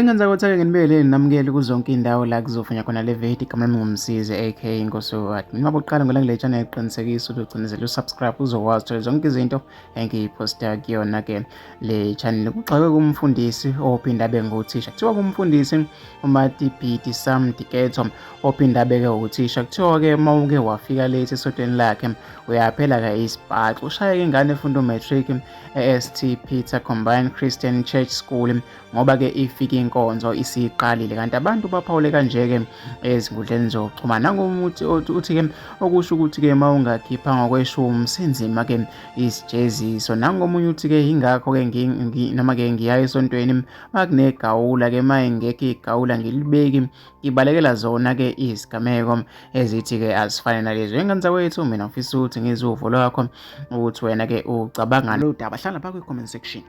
Wengenza ukuthi-ke nginibele namukele kuzonke iy'ndawo la kuzofunya khona le video. Igama lami nguMsizi aka Inkosi Wat. Mina bokuqala ngela kule channel, qinisekisa ukuthi ucinezele usubscribe uzokwazi uthola zonke izinto engiyiphosta kuyona-ke le channel. Kugxekwe kumfundisi ophinda abe nguthisha. Kuthiwa kumfundisi uMatibhidi Sam Diketso ophinda abeke uthisha. Kuthiwa-ke uma uke wafika late esontweni lakhe uyaphela-ke isibhaxu. Ushayeke ingane efunda umatric e-St Peter Combined Christian Church School ngoba-ke ifike inkonzo isiqalile, kanti abantu baphawule kanje-ke ezinkundleni zokuxhumana. Nangomuthi uthi-ke okusho ukuthi-ke uma ungakhipha ngokweshumi sinzima-ke isijeziso. Nangomunye uthi-ke yingakho-ke noma-ke ngiya esontweni makunegawula-ke, uma ingekho igawula ngilibeki, ngibalekela zona-ke izigameko ezithi-ke azifane nalezo. Ingane zakwethu, mina ngifisa ukuthi ngizwe uvo lwakho ukuthi wena-ke ucabanga lo daba. Hlala lapha kwi-comment section.